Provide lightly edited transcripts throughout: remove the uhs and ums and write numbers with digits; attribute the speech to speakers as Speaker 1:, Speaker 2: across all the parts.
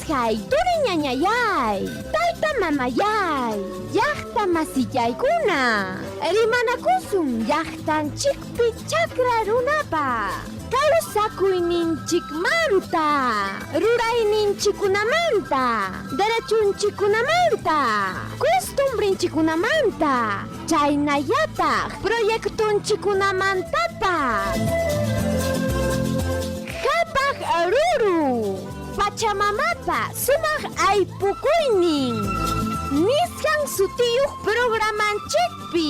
Speaker 1: Kuyasqay turi ñañayay, tayta mamayay, llaqta masillaykuna, rimanakusun llaqtanchikpi chakra runapa kawsakuyninchikmanta, rurayninchikkunamanta, derechunchikkunamanta, costumbrinchikkunamanta, chaynallataq proyectonchikkunamantapas. Qhapaq ruru, Pachamamapa sumaq aypukuynin nisqan sutiyuq programanchikpi.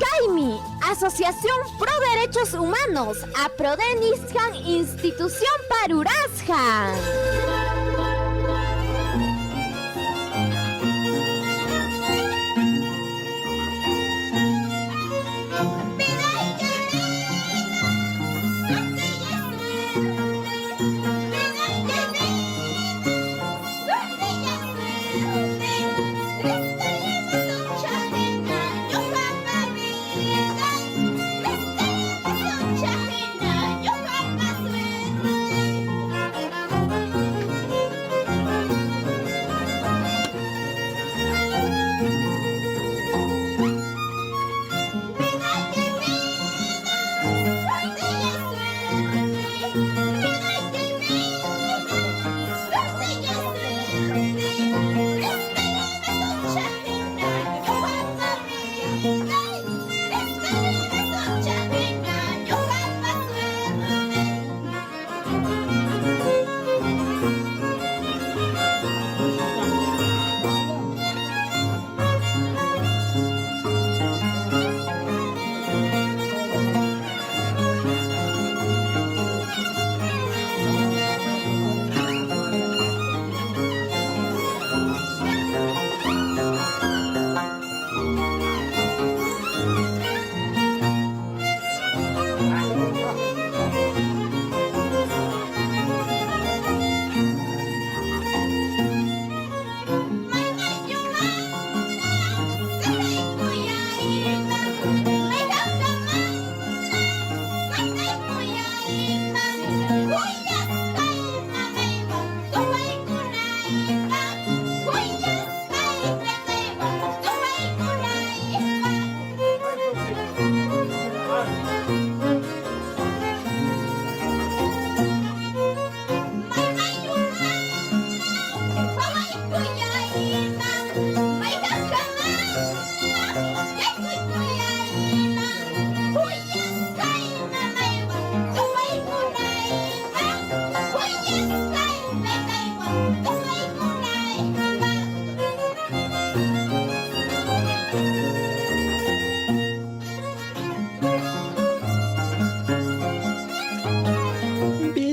Speaker 1: Kaymi Asociación Pro Derechos Humanos, APRODE nisqan institucionpa rurasqan.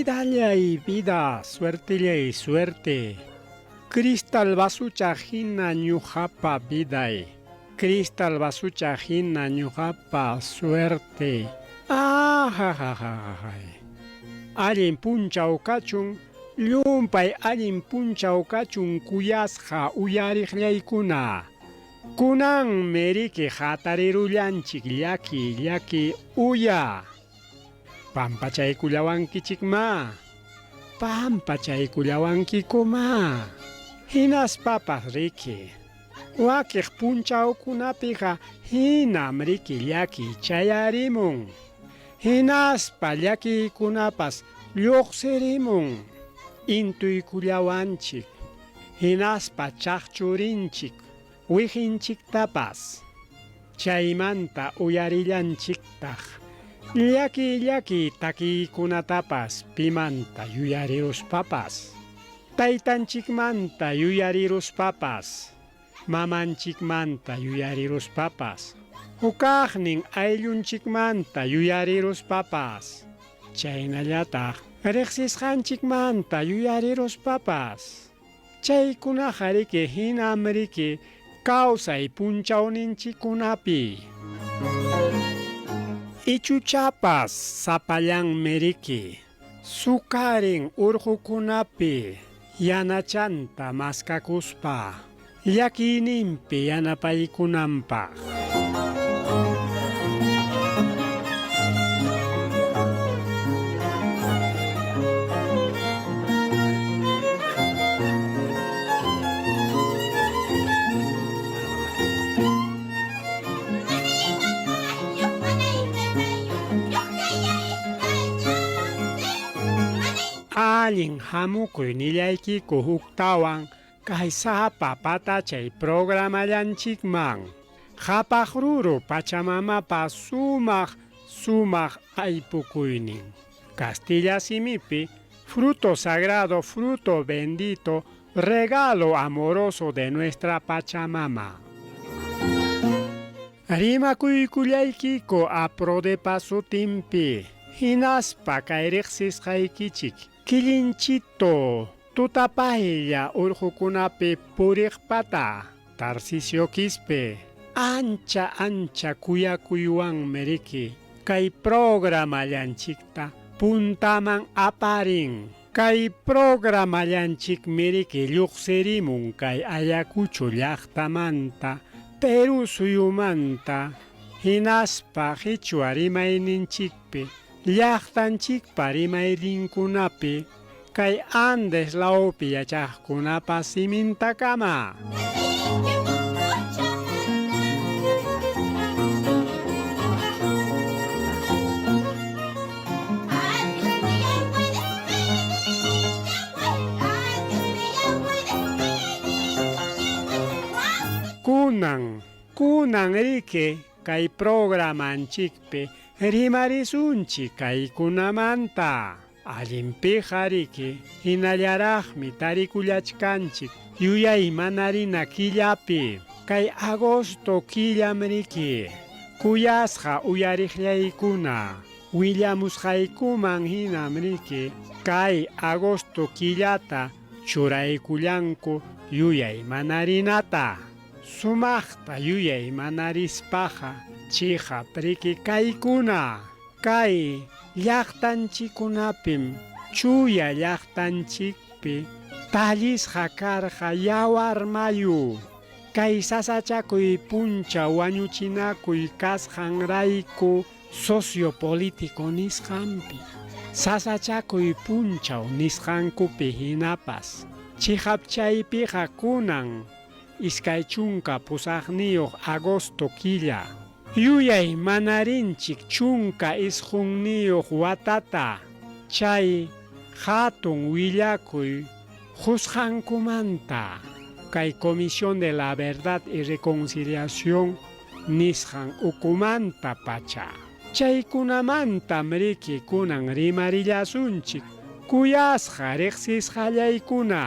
Speaker 2: Vidallay vida, suertellay suerte. Cristal vasucha hina ñuqapa viday. Cristal vasucha hina ñuqapa suerte. Ah, ja, ja, ja, ja. Allin punchaw kachun, llumpay allin punchaw kachun kuyasqa uyariqllaykuna. Kunanmi riki hatarirullanchik llaki llaki uya. Pampachaykullawankichikmá. Pampachaykullawankikumá. Hinaspapas riki. Wakiq punchawkunapiqa hinam riki llaki chayarimun. Hinaspa llakiykunapas lluqsirimun. Intuykullawanchik. Hinaspa chaqchurinchik wiqinchiktapas. Chaymanta uyarillanchiktaq llaki llaki takiykunatapas pimanta yuyariruspapas. Taytanchikmanta yuyariruspapas, mamanchikmanta yuyariruspapas, hukaqnin ayllunchikmanta yuyariruspapas, chaynallataq riqsisqanchikmanta yuyariruspapas. Chaykunaqa riki hinam riki kawsay punchawninchikkunapi. Ichuchapas sapallanmi riki sukarin urqukunapi yanachanta maskakuspa llakiyninpi yanapaykunanpaq. Allin hamukuy nillaykiku huktawan kay sapa patachay programallanchikman. Qhapaq ruru Pachamamapa sumaq sumaq aypukuynin. Castilla simipi, fruto sagrado, fruto bendito, regalo amoroso de nuestra Pachamama. Rimakuykullaykiku Aprodepa sutinpi, hinaspa kay riqsisqaykichik, killinchito, tutapaylla urqukunapi puriqpata, Tarcisio Quispe, ancha ancha kuyakuywanmi riki, kay programallanchikta puntaman aparin. Kay programallanchikmi riki lluqsirimun kay Ayacucho llaqtamanta, Perú suyumanta, hinaspa qichwa rimayninchikpi, llaqtanchikpa rimayninkunapi, kay Andes lawpi yachaqkunapa simintakama. Kunan, kunan riki kay programanchikpi rimarisunchik kaykunamanta. Allinpiqa riki hinallaraqmi tarikullachkanchik yuyaymanarina killapi. Kay agosto killam riki kuyasqa uyariqllaykuna willamusqaykuman hinam riki kay agosto killata churaykullanku yuyaymanarinata. Sumaqta yuyaymanarispaqa chiqap riki kaykuna. Kay llaqtanchikkunapim chuya llaqtanchikpi tallisqa karqa yawar mayu. Kay sasachakuy punchaw wañuchinakuy kasqanrayku sociopolítico nisqanpi, sasachakuy punchaw nisqankupi hinapas. Chiqap chaypiqa kunan 28 agosto killa. Yuyaymanarинchik 19 watata chay hatun willakuy qusqankumanta kay Comisión de la Verdad y Reconciliación nisqan ukumanta pacha. Chaykunamantam riki kunan rimarillasunchik kuyasqa riqsisqallaykuna.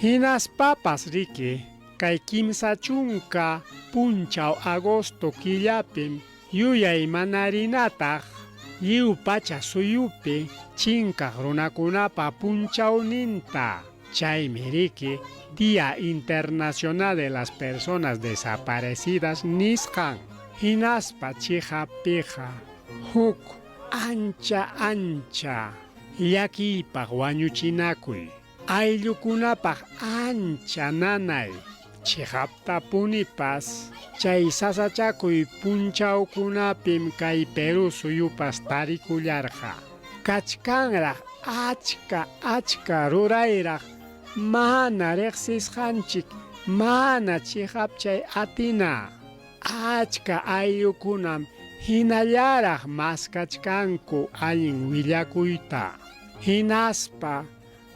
Speaker 2: Hinaspapas riki kay 30 punchaw agosto killapim yuyaymanarinataq lliw pacha suyupi chinkaq runakunapa punchawninta. Chaymi riki Día Internacional de las Personas Desaparecidas nisqan. Hinaspa chiqappiqa huk ancha ancha llakiypaq wañuchinakuy, ayllukunapaq ancha nanay, chiqaptapunipas chay sasachakuy punchawkunapim kay Perú suyupas tarikullarqa. Kachkanraq achka achka rurayraq mana riqsisqanchik, mana chiqapchay atina. Achka ayllukunam hinallaraq maskachkanku allin willakuyta. Hinaspa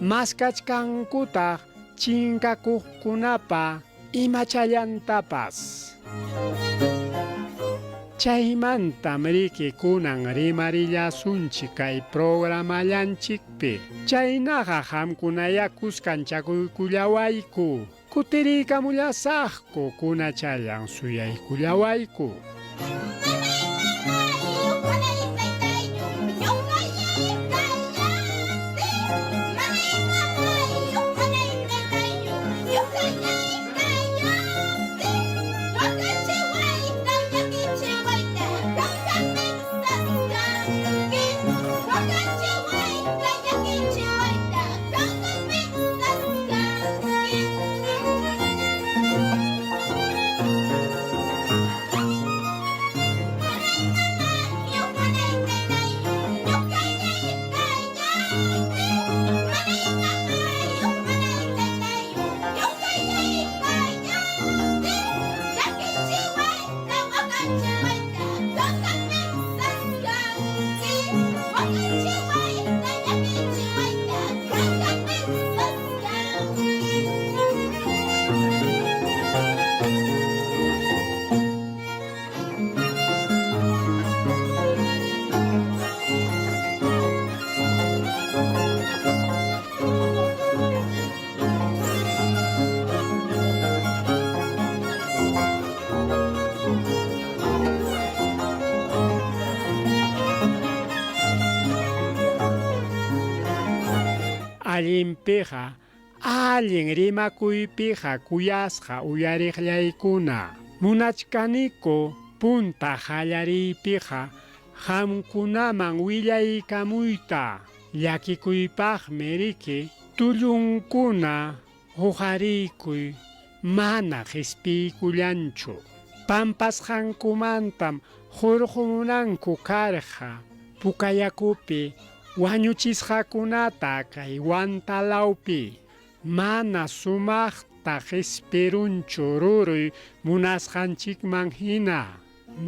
Speaker 2: maskachkankutaq chinkakuqkunapa imachallantapas. Chaymantam riki kunan rimarillasunchik kay programallanchikpi. Chaynaqa qamkunaya kuskanchakuykullawayku. Kutiriykamullasaqku kunachallan suyaykullawayku. Allinpiqa, allin rimakuypiqa kuyasqa uyariqllaykuna. Munachkaniku punta qallariypiqa qamkunaman willaykamuyta. Llakikuypaqmi riki tullunkuna huqariykuy mana qispiykullanchu. Pampasqankumantam hurqumunanku karqa Pukayakupi wañuchisqakunata kay Huantalawpi. Mana sumaqta qispirunchu ruruy munasqanchikman hina.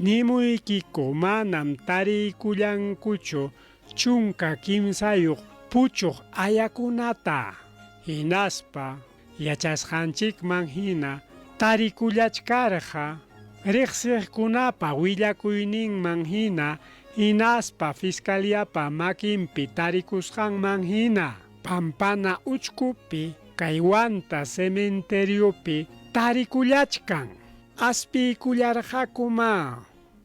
Speaker 2: Nimuykiku manam tariykullankuchu 13 puchuq ayakunata. Hinaspa yachasqanchikman hina tarikullachkarqa riqsiqkunapa willakuyninman hina hinaspa fiscaliapa makinpi tarikusqanman hina. Pampana uchkupi kay Huanta cementeriopi tarikullachkan. Aspiykullarqakumá.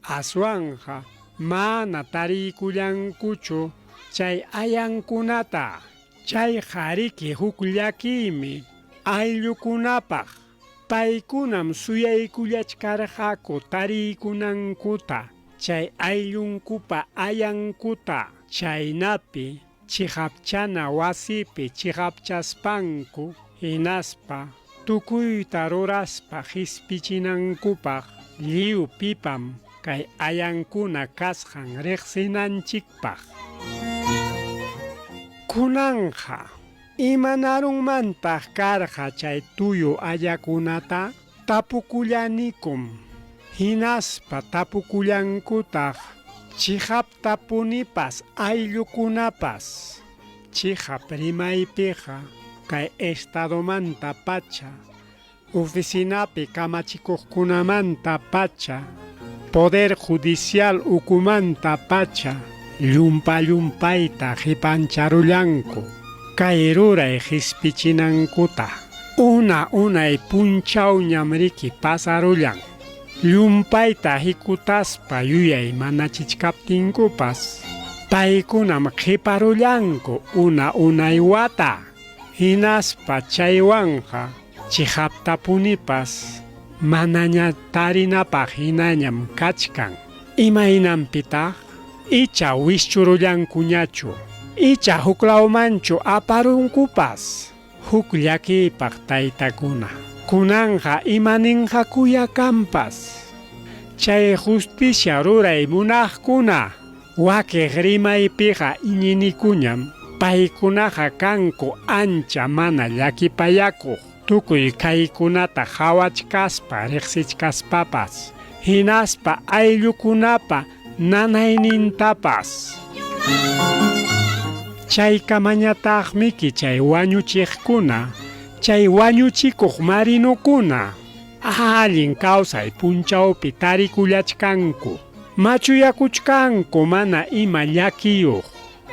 Speaker 2: Aswanqa mana tariykullankuchu chay ayankunata. Chayqa riki huk llakiymi ayllukunapaq. Paykunam suyaykullachkarqaku tariykunankuta chay ayllunkupa ayankuta. Chaynapi chiqapchana wasipi chiqapchaspanku hinaspa tukuyta ruraspa qispichinankupaq lliw pipam kay ayankuna kasqan riqsinanchikpaq. Kunanqa, imanarunmantaq karqa chay tuyu ayakunata? Tapukullanikum. Hinaspa tapukullankutaq chiqaptapunipas ayllukunapas. Chiqap rimaypiqa kay estadomanta pacha, oficinapi kamachikuqkunamanta pacha, poder judicial ukumanta pacha llumpa llumpayta qipancharullanku kay ruray qispichinankuta. Una unay punchawñam riki pasarullan. Llumpayta hikutaspa yuyay manachichkaptinkupas, paykunam qiparullanku una unay wata. Hinaspa chaywanqa chiqaptapunipas manaña tarinapaq hinañam kachkan. Imaynanpitaq? Icha wischurullankuñachu, icha huklawmanchu aparunkupas. Huk llakiypaq taytakuna. Kunanqa imaninqakuya kanpas. Chay justicia ruray munaqkuna, wakiq rimaypiqa iñinikuñam, paykunaqa kanku ancha mana llakipayakuq, tukuy kaykunata qawachkaspa riqsichkaspapas, hinaspa ayllukunapa nanaynintapas. Chaykamañataqmiki chay wañuchiqkuna, chay wañuchikuq marinukuna, allin kawsay punchawpi tarikullachkanku, machuyakuchkanku mana ima llakiyuq.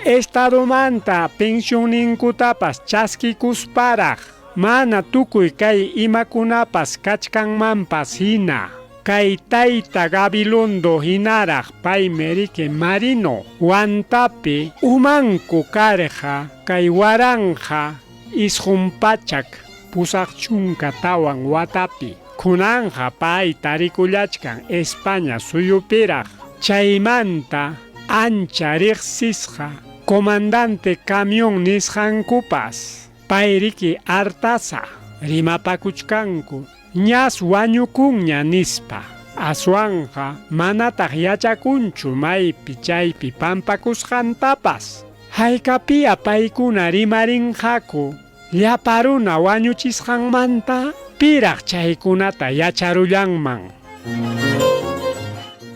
Speaker 2: Estadomanta pensionninkutapas chaskikusparaq, mana tukuy kay imakunapas kachkanmanpas hina. Kay tayta Gabilondo hinaraq paymi riki marino Huantapi umanku karqa kay 1984 watapi. Kunanqa pay tarikullachkan España suyupiraq. Chaymanta ancha riqsisqa comandante camión nisqankupas. Pay riki Artaza rimapakuchkanku ñas wañukunña nispa. Aswanqa manataq yachakunchu maypi chaypi pampakusqantapas. Haykapia paykuna rimarinqaku llapa runa wañuchisqanmanta? Piraq chaykunata yacharullanman.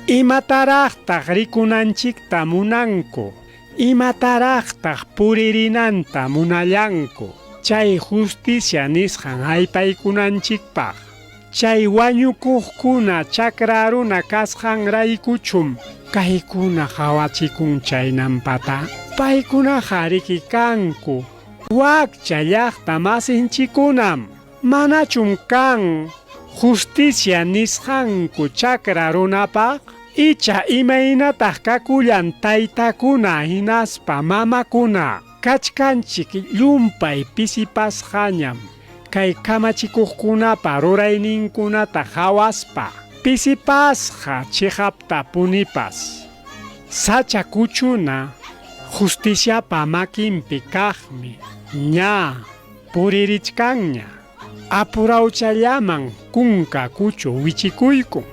Speaker 2: Imataraqtaq rikunanchikta munanku? Imataraqtaq puririnanta munallanku? Chay justicia nisqan aypaykunanchikpaq. Chay wañukuqkuna chakra runa kasqanraykuchum kaykuna qawachikun chaynampata. Paykunaqa riki kanku wakcha llaqta masinchikunam. Manachum kan justicia nisqanku chakra runapaq? Icha imaynataq kakullan taytakuna hinaspa mamakuna. Kachkanchik llumpay pisipasqañam kay kamachikuqkunapa rurayninkunata qawaspa, pisipasqa chiqaptapunipas. Sacha kuchuna justiciapa makinpi kaqmi ña puririchkanña. Apurawchallaman kunka kuchu wichikuykun,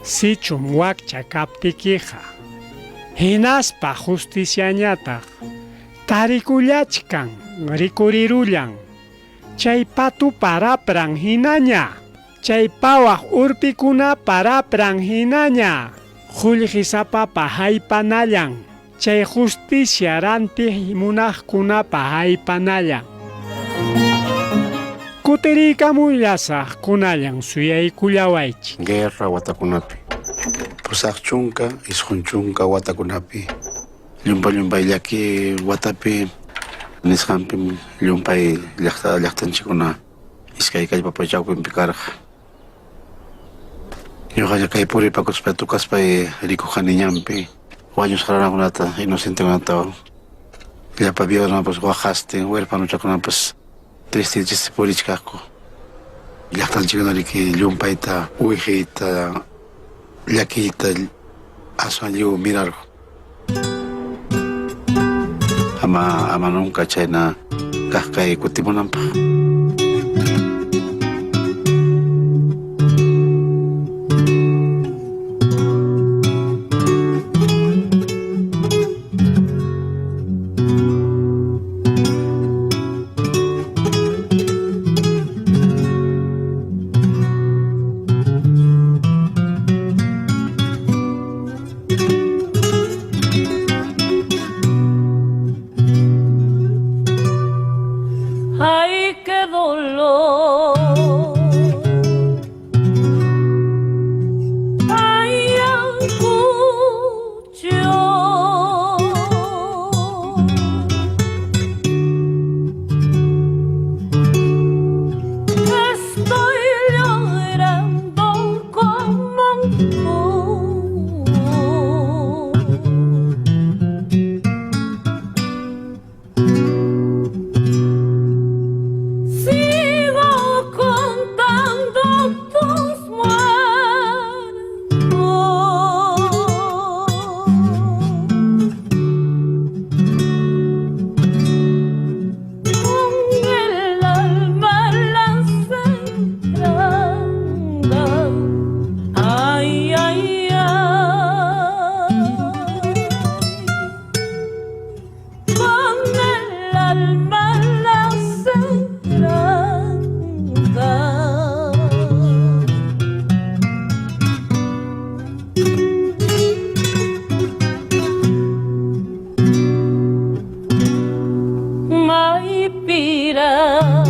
Speaker 2: sichum wakcha kaptikiqa. Hinaspa justiciañataq tarikullachkan rikurirullan, chay patupa rapran hinaña, chay pawaq urpikunapa rapran hinaña, qullqisapapa haypanallan, chay justicia rantiq munaqkunapa haypanallan. Kutiriykamullasaq kunallan suyaykullawaychik.
Speaker 3: Guerra watakunapi, 80, 90 watakunapi, llumpa llumpay llaki watapi nisqanpim llumpay llaqta llaqtanchikkuna iskay kallpapa chawpinpi karqa. Ñuqaqa kay puripakuspa tukaspay rikuqani ñanpi wañusqa runakunata, inocentekunata, llapa viudakunapas waqastin, huerfanochakunapas triste triste purichkaqku. Llaqtanchikkuna riki llumpayta wiqiyta, llakiyta aswan lliw mirarqun. Ama ama nunca chayna kaq kay kutimunanpaq.
Speaker 4: Ay, qué dolor. Ay, Ayacucho. Estoy llorando como un búho. Sigo contando tus muertos. Con el alma lacerada. Ay, ay, ay. Con el alma lacerada. Maypiraq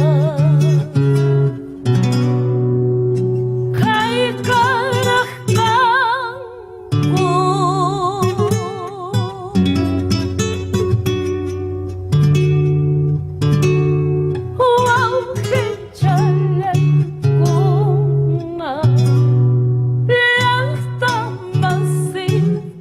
Speaker 4: kaykaraq kanku. Wawqichallaykuna, llaqta masiykuna.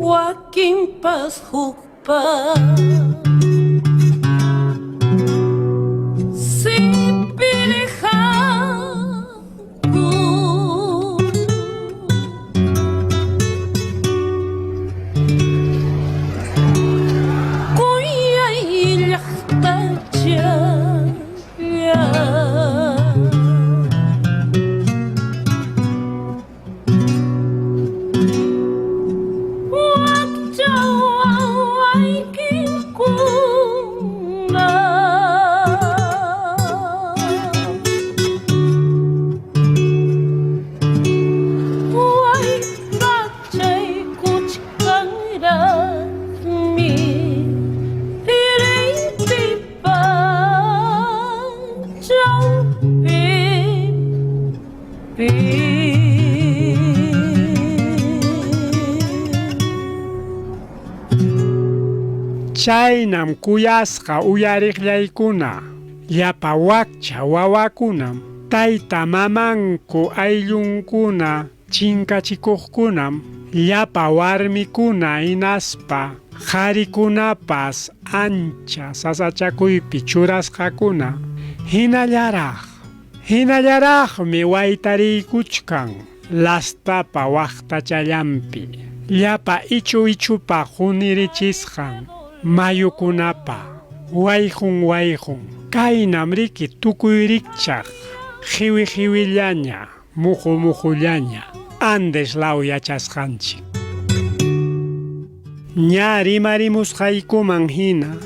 Speaker 4: Wakinpas hukpa sipiriqanku. Kuyay llaqtachalla. Wakcha wawa.
Speaker 2: Chaynam kuyasqa uyariqllaykuna, llapa wakcha wawakunam, tayta mamanku ayllunkuna chinkachikuqkunam, llapa warmikuna hinaspa qarikunapas ancha sasachakuypi churasqakuna, hinallaraq, hinallaraqmi waytariykuchkan lastapa waqtachallanpi, llapa ichu ichupa qunirichisqan mayukunapa, wayqun wayqun, kaynam riki tukuy rikchaq, qiwi qiwillaña, muqu muqullaña, Andes law yachasqanchik. Ña rimarimusqaykuman hina,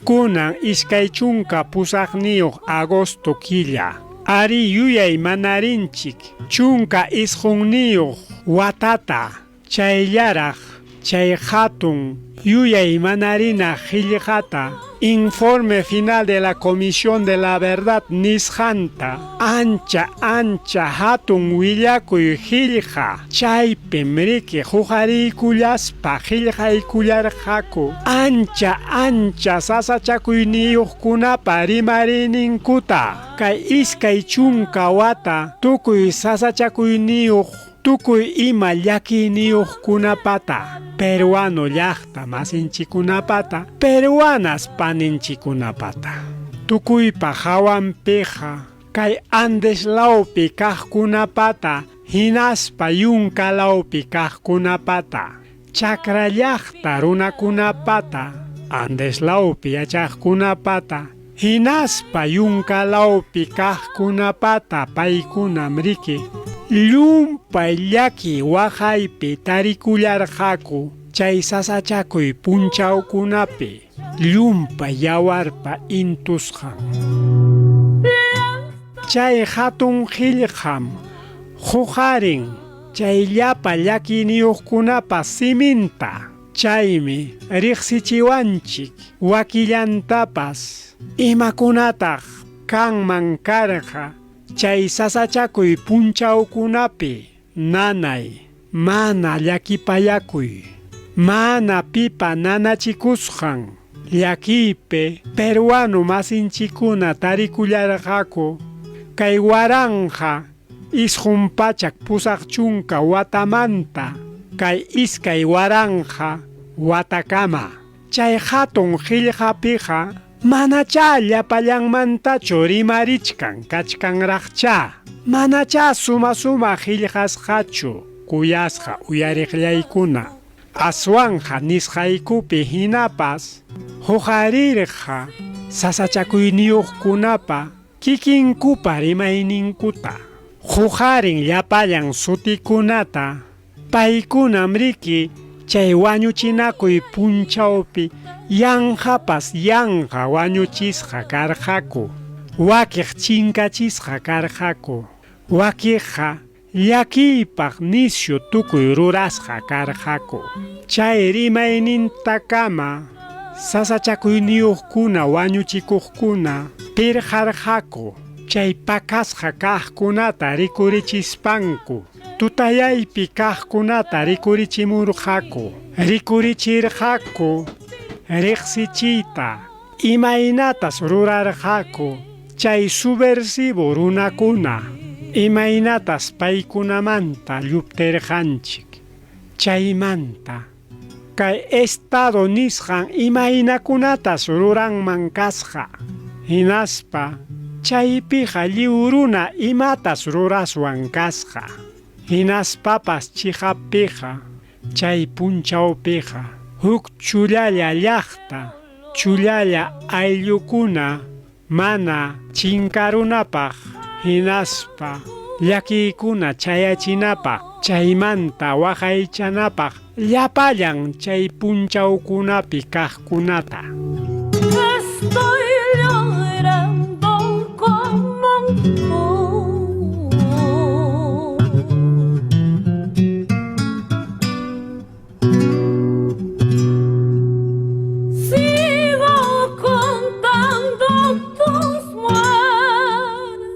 Speaker 2: kunan 28 agosto killa, ari yuyay manarinchik 19 watata chayllaraq chay hatun yuyay manarina qillqata informe final de la Comisión de la Verdad nisqanta ancha ancha hatun willakuy qillqa chaypim riki huqariykullaspa qillqaykullarqaku ancha ancha sasachakuyniyuqkunapa rimariyninkuta kay 20 wata tukuy sasachakuyniyuq tukuy ima llakiyniyuqkunapata peruano llaqta masinchikunapata peruanas paninchikunapata tukuypa hawanpiqa kay Andes lawpi kaqkunapata hinaspa yunka lawpi kaqkunapata chakra llaqta runakunapata Andes lawpi yachaqkunapata hinaspa yunka lawpi kaqkunapata paykunam riki llumpay llaki waqaypi tarikullarqaku chay sasachakuy punchawkunapi llumpay yawarpa intusqan. Chay hatun qillqam huqarin chay llapa llakiyniyuqkunapa siminta, chaymi riqsichiwanchik wakillantapas imakunataq kanman karqa chay sasachakuy punchawkunapi nanay, mana llakipayakuy, mana pipa nanachikusqan llakiypi peruano masinchikuna tarikullarqaku kay 1980 watamanta kay 2000 watakama. Chay hatun qillqapiqa manachá llapallanmantachu rimarichkan kachkanraqchá, manachá suma suma qillqasqachu kuyasqa uyariqllaykuna, aswanja nisqaykupi hinapas huqarirqa sasachakuyniyuqkunapa kikinkupa rimayninkuta, huqarin llapallan sutikunata, paykunam riki chay wañuchinakuy punchawpi yanqapas yanqa wañuchisqa karqaku, wakiq chinkachisqa karqaku, wakiqqa llakiypaq nisyu tukuy rurasqa karqaku. Chay rimaynintakama sasachakuyniyuqkuna wañuchikuqkuna pirqarqaku, chay pakasqa kaqkunata rikurichispanku, tutayaypi kaqkunata rikurichimurqaku, rikurichirqaku riqsichiyta, imaynatas rurarqaku chay subversivo runakuna, imaynatas paykunamanta lluptirqanchik, chaymanta kay Estado nisqan imaynakunatas ruranman kasqa, hinaspa chaypiqa lliw runa imatas ruraswan kasqa, hinaspapas chiqappiqa chay punchawpiqa huk chullalla llaqta, chullalla ayllukuna mana chinkarunapaq hinaspa llakiykuna chayachinapaq, chaymanta waqaychanapaq llapallan chay punchawkunapi kaqkunata.
Speaker 4: Estoy llorando como un Sigo contando tus muertos.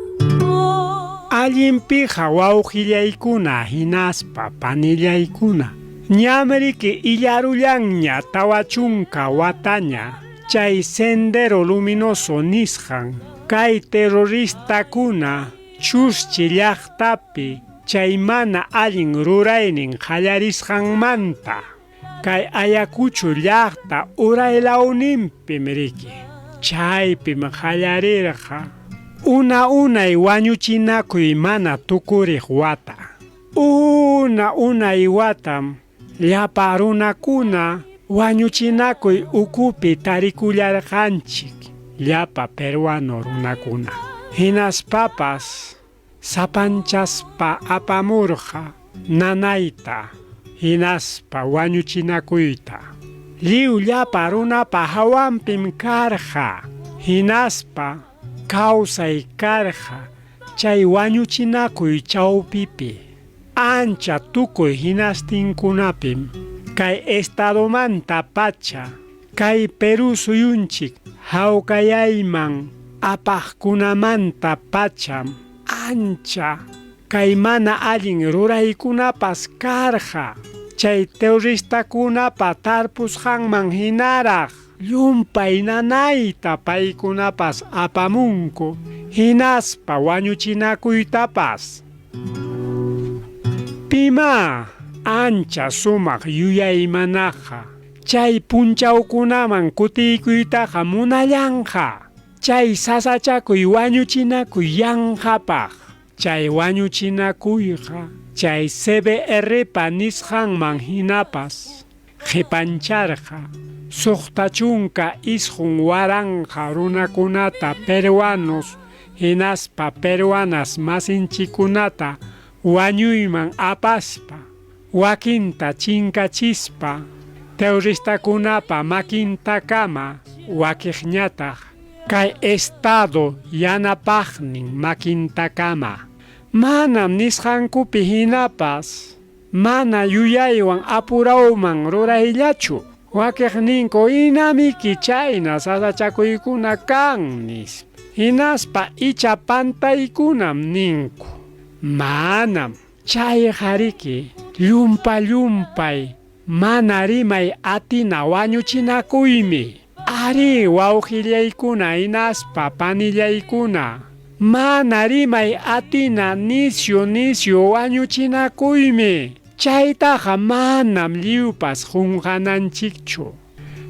Speaker 2: Allin Mayninpiqa wawqillaykuna hinaspa panillaykuna ñam riki illarullanña 40 wataña chay Sendero Luminoso nisqan kay terroristakuna Chuschi llaqtapi chay mana allin ruraynin qallarisqanmanta. Kay Ayacucho llaqta uraylawninpim riki, chaypim qallarirqa una unay wañuchinakuy mana tukuriq wata. Una unay watam llapa runakuna wañuchinakuy ukupi tarikullarqanchik, llapa peruano runakuna. Hinaspapas sapanchaspa apamurqa nanayta hinaspa wañuchinakuyta. Lliw llapa runapa hawanpim karqa hinaspa kawsay karqa chay wañuchinakuy chawpipi. Ancha tukuy hinastinkunapim kay estadomanta pacha kay Perú suyunchik hawkayayman apaqkunamanta pacham ancha kay mana allin ruraykunapas karqa chay terroristakunapa tarpusqanman hinaraq llumpay nanayta paykunapas apamunku hinaspa wañuchinakuytapas. Pimá ancha sumaq yuyaymanaqa chay punchawkunaman kutiykuytaqa munallanqa chay sasachakuy wañuchinakuy yanqapaq. Chay wañuchinakuyqa chay CBRpa nisqanman hinapas qipancharqa 69 waranqa runakunata peruanos hinaspa peruanas masinchikunata wañuyman apaspa, wakinta chinkachispa, terroristakunapa makintakama wakiqñataq kay Estado yanapaqnin makintakama. Manam nisqankupi hinapas mana yuyaywan apurawman rurayllachu. Wakiqninku inamiki chayna sasachakuykuna kan nispa. Hinaspa icha pantaykunam ninku. Manam chayqa riki llumpa llumpay mana rimay atina wañuchinakuymi. Arí, wawqillaykuna hinaspa panillaykuna, mana rimay atina nisyu nisyu wañuchinakuymi. Chaytaqa manam lliwpas qunqananchikchu.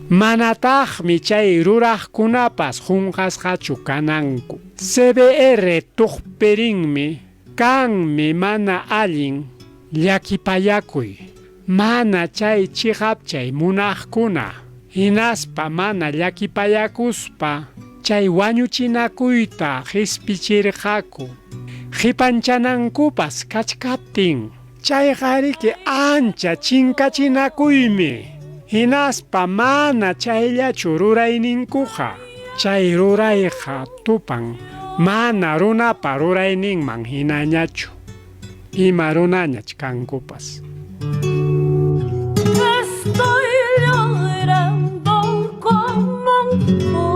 Speaker 2: Manataqmi chay ruraqkunapas qunqasqachu kananku. CBR tuqpirinmi kanmi mana allin llakipayakuy, mana chay chiqapchay munaqkuna, hinaspa mana llakipayakuspa chay wañuchinakuyta qispichirqaku, qipanchanankupas kachkaptin. Chayqa riki ancha chinkachinakuymi, hinaspa mana chayllachu rurayninkuqa. Chay rurayqa tupan mana runapa rurayninman hinañachu, ima runañach kankupas.
Speaker 4: Estoy llorando como un cuyo.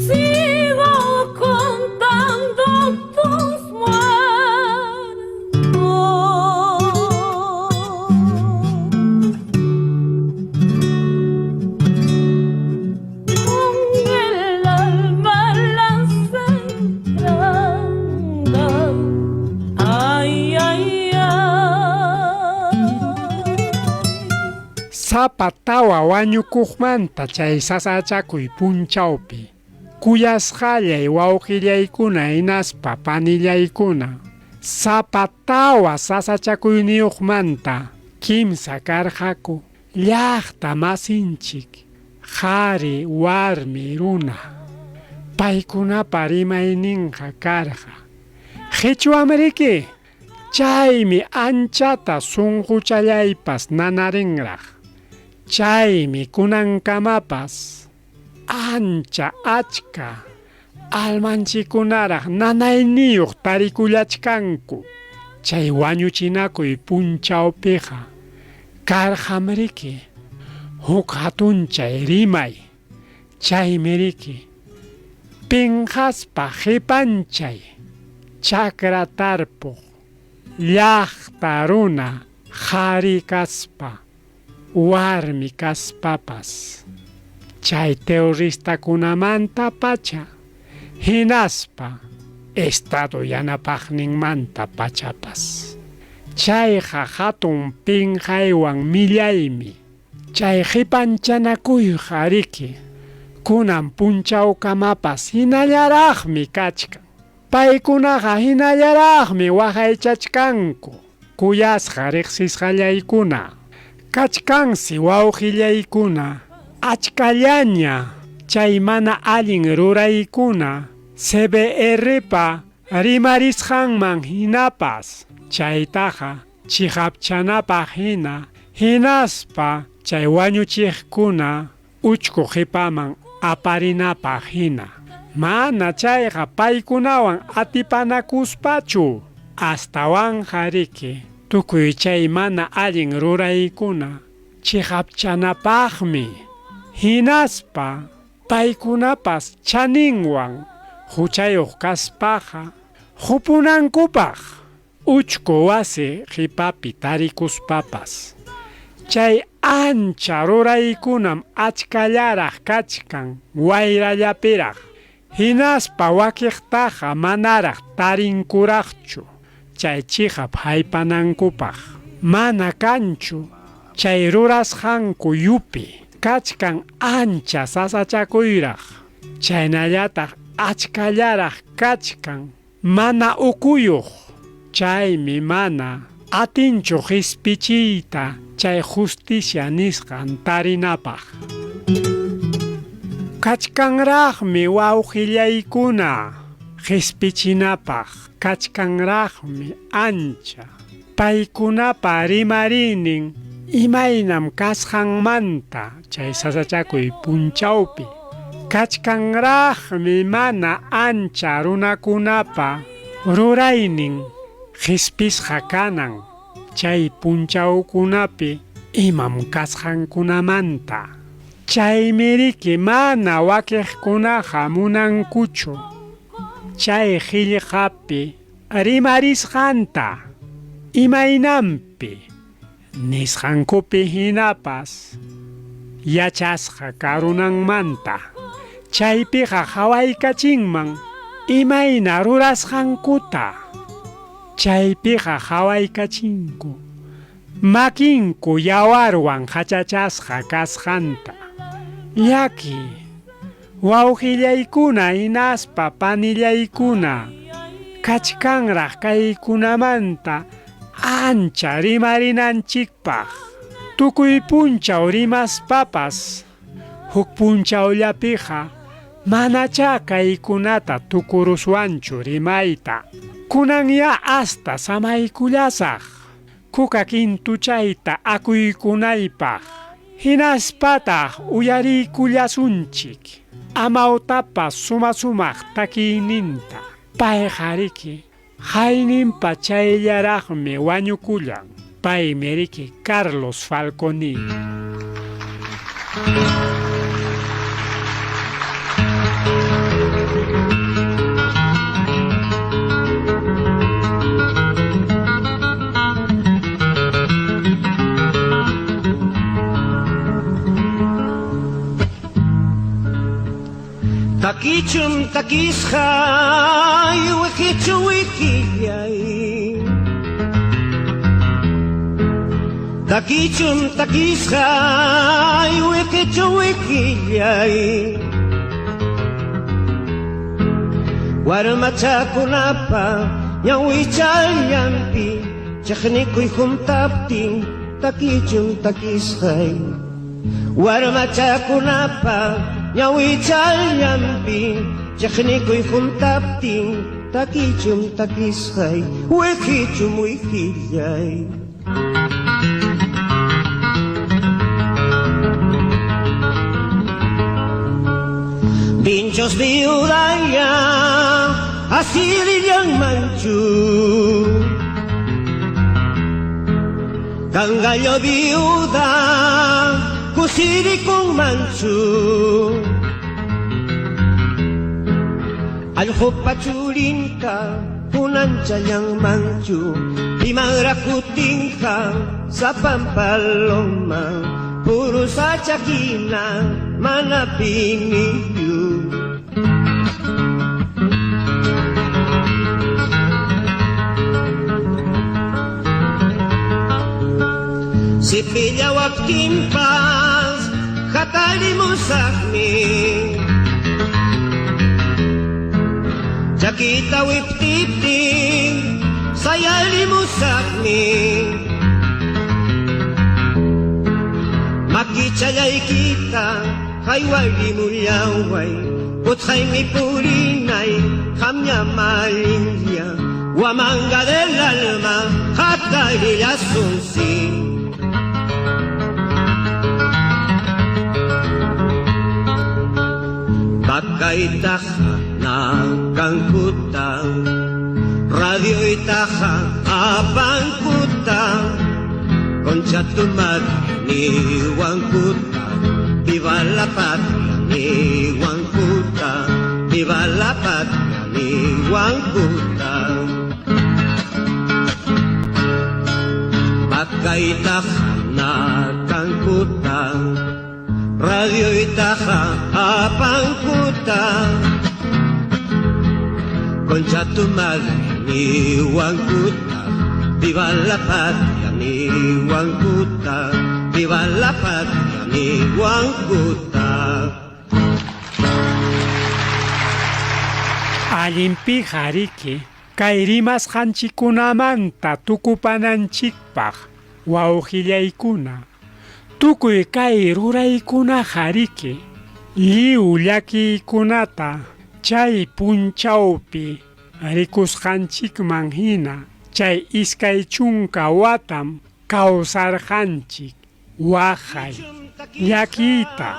Speaker 4: Sigo contando tus muertos. Con el alma en las entrañas. Ay, ay, ay.
Speaker 2: Sapa tawa wañukuqmanta chay sasachakuy punchawpi, kuyasqallay wawqillaykuna hinaspa panillaykuna, sapa tawa sasachakuyniyuqmanta kimsa karqaku llaqta masinchik, qhari warmi runa. Paykunapa rimayninqa karqa qichwam riki, chaymi anchata sunquchallaypas nanarinraq. Chaymi kunankamapas ancha achka almanchikunaraq nanayniyuq tarikullachkanku. Chay wañuchinakuy punchawpiqa karqam riki Huk hatunchay rimay, chaymi riki pinqaspa qipanchay chakra tarpuq llaqta runa qhari kaspa warmi kaspapas chay terroristakunamanta pacha hinaspa Estado yanapaqninmanta pachapas. Chayqa hatun pinqaywan millaymi. Chay qipanchanakuyqa riki kunan punchawkamapas hinallaraqmi kachkan. Paykunaqa hinallaraqmi waqaychachkanku kuyasqa riqsisqallaykuna. Kachkansi wawqillaykuna achkallaña chay mana allin ruraykuna CBRpa rimarisqanman hinapas chaytaqa chiqapchanapaq hina hinaspa chay wañuchiqkuna uchku qipaman aparinapaq hina. Mana chayqa paykunawan atipanakuspachu astawanqa riki tukuy chay mana allin ruraykuna chiqapchanapaqmi hinaspa paykunapas chaninwan huchayuq kaspaqa qupunankupaq uchku wasi qipapi tarikuspapas. Chay ancha ruraykunam achkallaraq kachkan wayrallapiraq hinaspa wakiqtaqa manaraq tarinkuraqchu chay chiqap haypanankupaq. Mana kanchu chay rurasqanku yupi kachkan ancha sasachakuyraq chaynallataq achkallaraq kachkan mana ukuyuq chaymi mana atinchu qispichiyta chay justicia nisqan tarinapaq. Kachkanraqmi wawqillaykuna qispichinapaq kachkanraqmi ancha paykunapa rimariynin imaynam kasqanmanta chay sasachakuy punchawpi. Kachkanraqmi mana ancha runakunapa ruraynin qispisqa kanan chay punchawkunapi imam kasqankunamanta. Chaymi riki mana wakiqkunaqa munankuchu chay qillqapi rimarisqanta imaynanpi nisqankupi hinapas yachasqa karunanmanta. Chaypiqa hawaykachinman imayna rurasqankuta. Chaypiqa hawaykachinku makinku yawarwan hachachasqa kasqanta. Llaki wawqillaykuna hinaspa panillaykuna kachkanraq kaykunamanta ancha rimarinanchikpaq. Tukuy punchaw rimaspapas huk punchawllapiqa manachá kaykunata tukuruswanchu rimayta. Kunanya hasta samaykullasaq kuka kintuchayta akuykunaypaq. Hinaspataq uyariykullasunchik amawtapas suma sumaq takiyninta. Payqa riki hayninpa chayllaraqmi wañukullan. Paymi riki Carlos Falconi.
Speaker 5: Takichum takisqay wiqichu wiqillay Takichum takisqay wiqichu wiqillay Warmachakunapa ñawichallanpi chiqnikuy huntaptin takichum takisqay Warmachakunapa ñawichallanpi chiqnikuy huntaptin takichum takisqay wiqichum wiqillay. Pinchos viudaya asirillanmanchu Cangallo viuda Kusirikunmanchu Allqupa churinta kunanchallanmanchu Pimanraq kutinqa sapan paloma Puru sachakina mana piniyu. Sipillawaptinpas hatarimusaqmi. Chakita wiptiptin sayarimusaqmi. Makichallaykita haywarimullaway utqaymi purinay qamña malinlla Huamanga del alma hatarillasunsi. Pakaytaqa nakankuta radioytaqa apankuta Concha tu madre niwankuta viva la patria niwankuta viva la patria niwankuta. Pakaytaqa nakankuta radioytaqa apankuta Concha tu madre niwankuta viva la patria niwankuta viva la patria niwankuta.
Speaker 2: Allinpiqa riki kay rimasqanchikkunamanta tukupananchikpaq wawqillaykuna tukuy kay ruraykunaqa riki lliw llakiykunata chay punchawpi rikusqanchikman hina chay 20 watam kawsarqanchik waqay llakiyta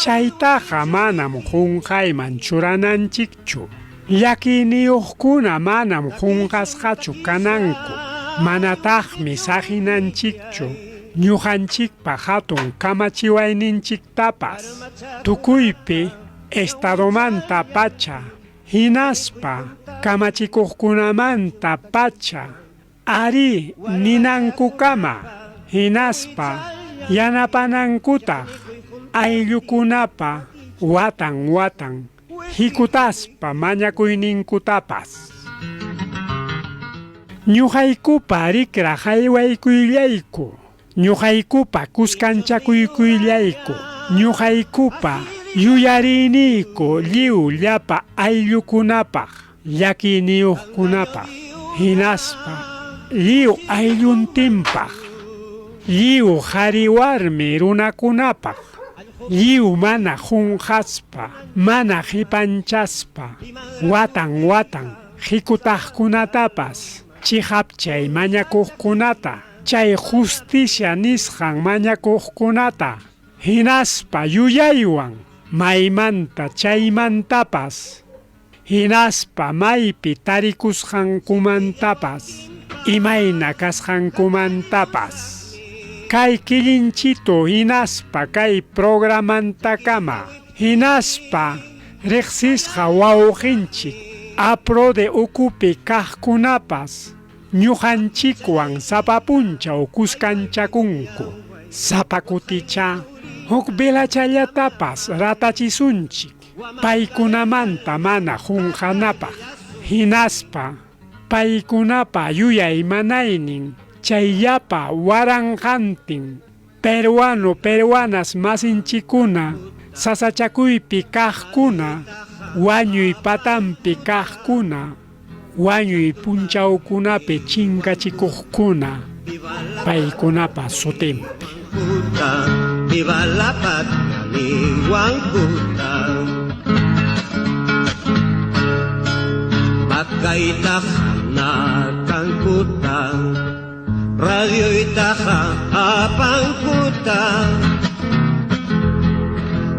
Speaker 2: chaytaqa manam qunqayman churananchikchu. Llakiyniyuqkuna manam qunqasqachu kananku manataqmi saqinanchikchu ñuqanchikpa hatun kamachiwayninchiktapas tukuypi estadomanta pacha hinaspa kamachikuqkunamanta pacha ari ninankukama hinaspa yanapanankutaq ayllukunapa watan watan hikutaspa mañakuyninkutapas. Ñuqaykupa rikra haywaykuyallayku ñuqaykupa kuskanchakuykuyallayku ñuqaykupa yuyariniyku lliw llapa ayllukunapaq llakiyniyuqkunapaq hinaspa lliw aylluntinpaq lliw qhari warmi runakunapaq lliw mana qunqaspa mana qipanchaspa watan watan hikutaqkunatapas chiqapchay mañakuqkunata chay justicia nisqan mañakuqkunata hinaspa yuyaywan maymanta chaymantapas hinaspa maypi tarikusqankumantapas imayna kasqankumantapas kay killinchito hinaspa kay programantakama hinaspa riqsisqa wawqinchik APRODE ukupi kaqkunapas ñuqanchikwan sapa punchaw kuskanchakunku sapa kuticha huk velachallatapas ratachisunchik paykunamanta mana qunqanapaq hinaspa paykunapa yuyay manaynin chayllapa waranqantin peruano peruanas masinchikuna sasachakuypi kaqkuna wañuy patampi kaqkuna wañuy punchawkunapi chinkachikuqkuna paykunapa sutinpi.
Speaker 5: Viva la patria niwankuta. Pakaytaqa nakankuta radioytaqa apankuta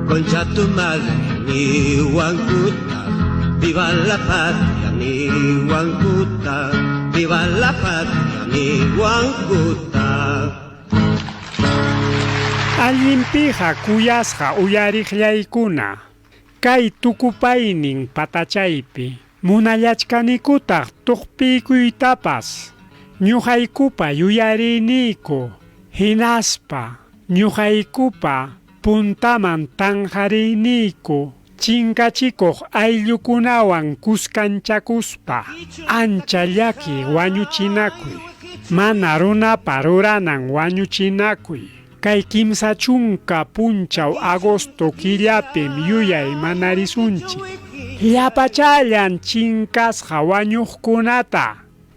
Speaker 5: Concha tu madre niwankuta viva la patria niwankuta viva la patria niwankuta.
Speaker 2: Allinpiqa kuyasqa uyariqllaykuna, kay tukupaynin patachaypi munallachkanikutaq tuqpiykuytapas ñuqaykupa yuyariyniyku hinaspa ñuqaykupa puntaman tanqariyniyku chinkachikuq ayllukunawan kuskanchakuspa ancha llaki wañuchinakuy, mana runapa ruranan wañuchinakuy. Kay 30 punchaw agosto killapim yuyay manarisunchik. Llapachallan chinkasqa wañuqkunata,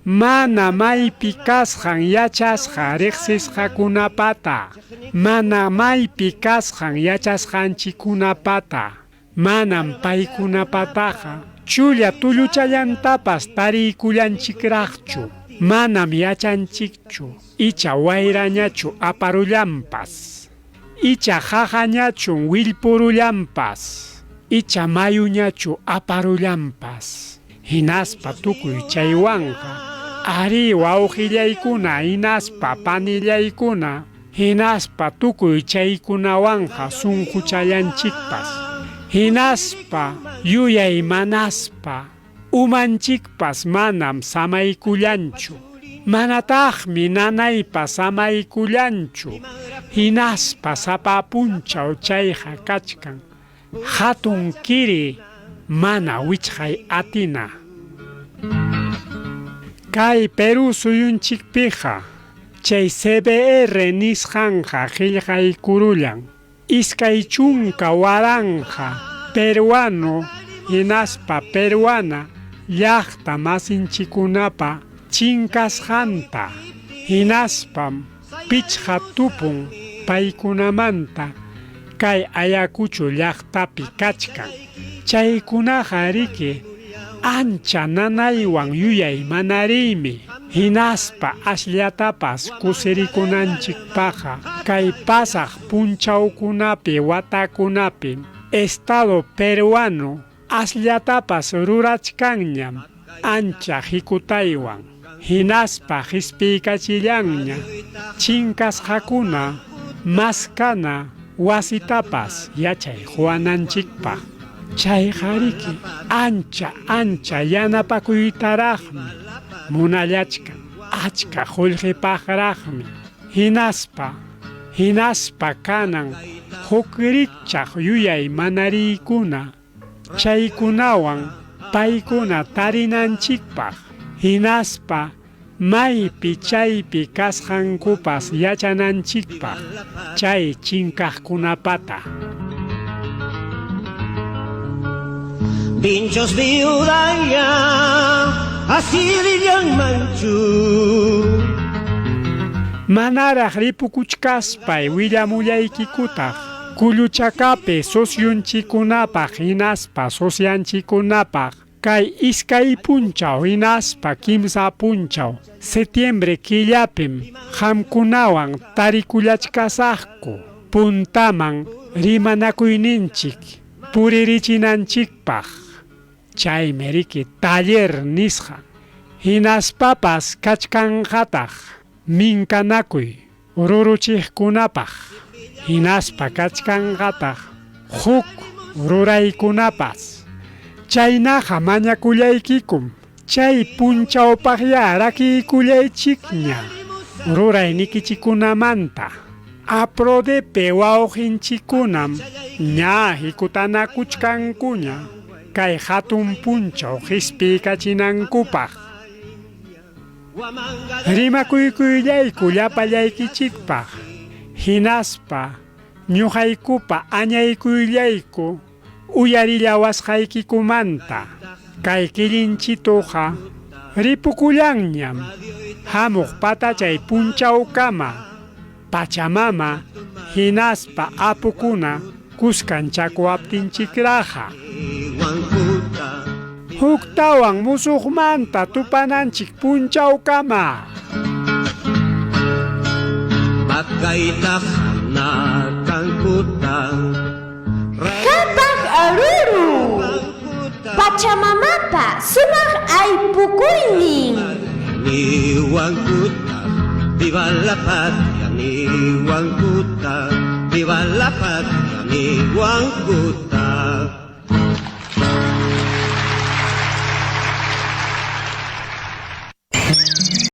Speaker 2: mana maypi kasqan yachasqa riqsisqakunapata, mana maypi kasqan yachasqanchikkunapata, manam paykunapataqa chulla tulluchallantapas tariykullanchikraqchu, manam yachanchikchu, icha wayrañachu aparullanpas, icha qaqañachu willpurullanpas, icha mayuñachu aparullanpas. Hinaspa tukuy chaywanqa, arí wawqillaykuna hinaspa panillaykuna, hinaspa tukuy chaykunawanqa sunquchallanchikpas, hinaspa yuyaymanaspa umanchikpas manam samaykullanchu, manataqmi nanaypa samaykullanchu, hinaspa sapa punchaw chayqa kachkan, hatun kiri mana wichqay atina. Kay Perú suyunchikpiqa chay CBR nisqanqa qillqaykurullan, 20,000 peruano hinaspa peruana llaqta masinchikunapa chinkasqanta, hinaspam 5 tupun paykunamanta kay Ayacucho llaqtapi kachkan. Chaykunaqa riki ancha nanaywan yuyay manariymi, hinaspa asllatapas kusirikunanchikpaqqa kay pasaq punchawkunapi watakunapi Estado peruano asllatapas rurachkanñam ancha hikutaywan, hinaspa qispiykachillanña chinkasqakuna maskana wasitapas yachay quwananchikpaq. Chayqa riki ancha ancha yanapakuytaraqmi munallachkan, achka qullqipaqraqmi, hinaspa hinaspa kanan huk rikchaq yuyay manariykuna chaykunawan paykuna tarinanchikpaq, hinaspa maypi chaypi kasqankupas yachananchikpaq chay chinkaqkunapata.
Speaker 5: Vinchos viudaya, así manchu.
Speaker 2: Manaraq ripukuchkaspay willamullaykikutaq Kulluchakapi sosyunchikunapaq hinaspa sosyanchikunapaq kay 2 punchaw hinaspa 3 punchaw setiembre killapim qamkunawan tarikullachkasaqku puntaman rimanakuyninchik puririchinanchikpaq. Chaymi riki taller nisqa, hinaspapas kachkanqataq minkanakuy ruruchiqkunapaq, hinaspa kachkanqataq huk ruraykunapas. Chaynaqa mañakullaykikum chay punchawpaqya rakiykullaychikña ruraynikichikunamanta. Aprodepe wawqinchikunam ña hikutanakuchkankuña kay hatun punchaw qispiykachinankupaq. Rimakuykuyllayku llapallaykichikpaq, hinaspa ñuqaykupa añaykuyllayku uyarillawasqaykikumanta. Kay killinchituqa ripukullanñam hamuq patachay punchawkama Pachamama hinaspa apukuna kuskanchakuwaptinchikraqa. Huktawan musuqmanta tupananchik punchawkama.
Speaker 5: Makaytaq nakankuta.
Speaker 1: Qhapaq aruru, Pachamamapa sumaq aypukuynin.
Speaker 5: Niwankuta, viva la patria, niwankuta. Viva la patria, mi Huancuta.